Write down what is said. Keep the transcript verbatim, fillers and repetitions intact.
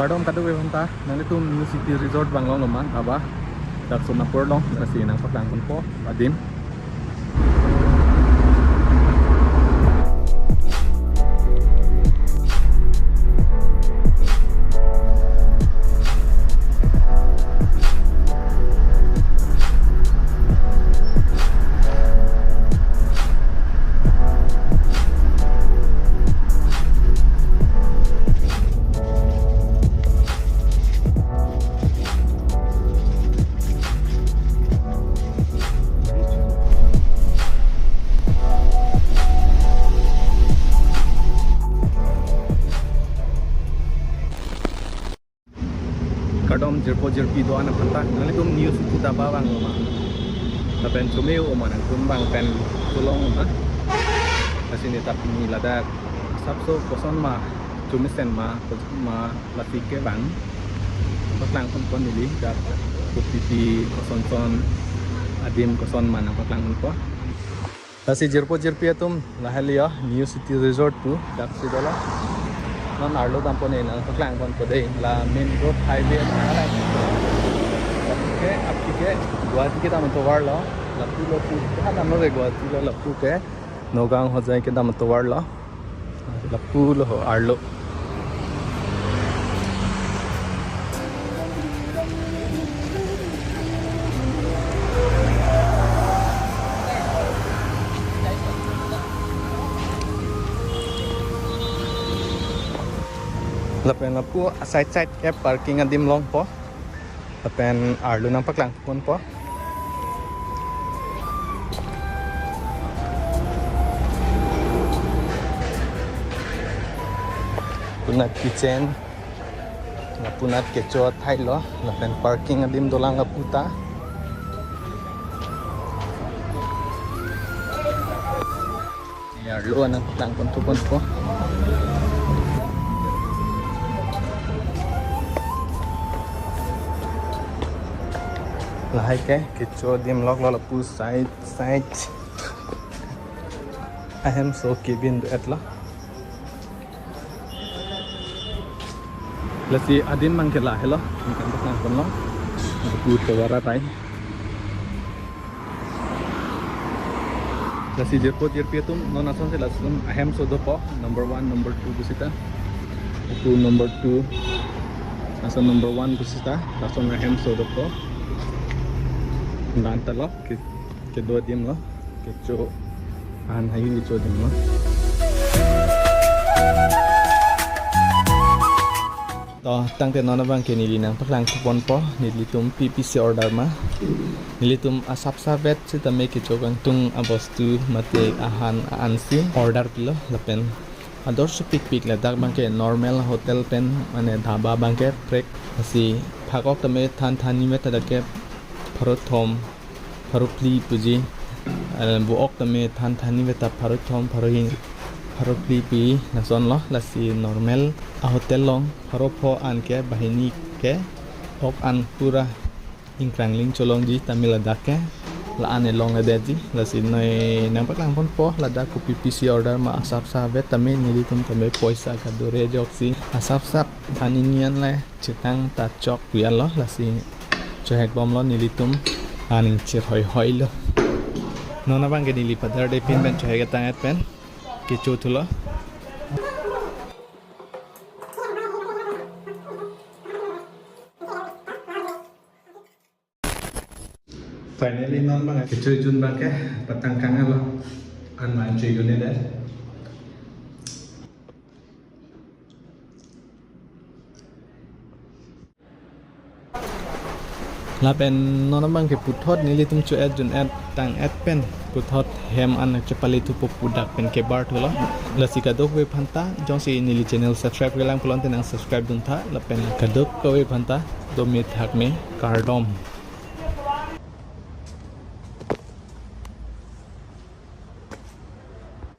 Kardom kadokave aphanta, nanglitum New City Resort vanglo ma, aba dak Sonapur along, lasi nangpaklang ponpo adim. Kardom jirpo jirpi do-an aphanta, nanglitum New City Dhaba vanglo ma, lapen chome-o ma, nangtum vang pen cholong ma. Lasi neta pini ladak asapso koson ma, chomesen ma, koson ma, lasi kevang paklang ponpo neli, dak kopi pi, kosonson adim koson ma nangpaklang ponpo. Lasi jirpo jirpi atum, lahai liya New City Resort pu daksi dolo. Non arlo dampo ne nangpaklang ponpo dei, la main road highway nang alai. Lapu ke, aphi ke Guwahati kedam atovar lo. Lapu lo pu, ha damlo de Guwahati lo, lapu ke Nagaon Hojai kedam atovar lo. Lapu lo ho arlo. Lapen lapu aside side ke parking adim longpo. Lapen arlo nangpaklang ponpo. Punat kitchen, lapunat kecho athai lo, lapen parking adim dolang laputa. Ya, arlo nangpaklang ponpo ponpo. Lahai ke kecho adim lok lo, lapu side side ahemso kebin do-et lo. Lasi adim abang ke lahelo, nangpaklang ponlo. Lapu tovar athai. Lasi jirpo jirpi atum, non asonsi lason ahemso dopo, number one, number two pusita. Lapu number two, lason number one pusita, lason ahemso dopo. Nanta lo, ke, kedo adim lo, kecho, an hai kecho adim lo. To, tangte non abang ke neli nangpaklang ponpo, nelitum P P C order ma. Nelitum asapsa vet sitame kecho kangtung abostu mate ahan a-ansi order pilo, lapen ador supik pik ladak abang ke normal hotel pen mane dhaba abang ke prek, lasi phak-ok tame than than ni meta dak ke pharo thom, pharo phli puji, eh, bu-ok tame than than ni meta pharo thom, pharo hini, pharo phli pi lason lo, lasi normal a-hotel along pharo pho an ke banghini ke ok an pura ingkrangling cholongji tame ladak ke la-an elong ledetji, lasi noi nangpaklang ponpo ladak kopi pisi order ma asapsa vet tame nelitum tame poisa kadure ajoksi asapsap than ingni an le chetang ta chok pu-an lo, lasi chohek bomlo nelitum aning chirhoi hoi lo. Non abang ke neli padar de pin pen chohek tang-et pen kecho thulo. Finally non abang ke choi jun abang ke patang kang lo. An abang choi jun-edet. Lapen non abang ke puthot nelitum cho-et jun-et tang-et pen puthot hem an chepali thupo pu dak pen kebar thulo. Lasi kadokave aphanta jongsi neli channel subscribe kelang pulote nang subscribe dun tha, lapen kadokave aphanta dome thakme, kardom.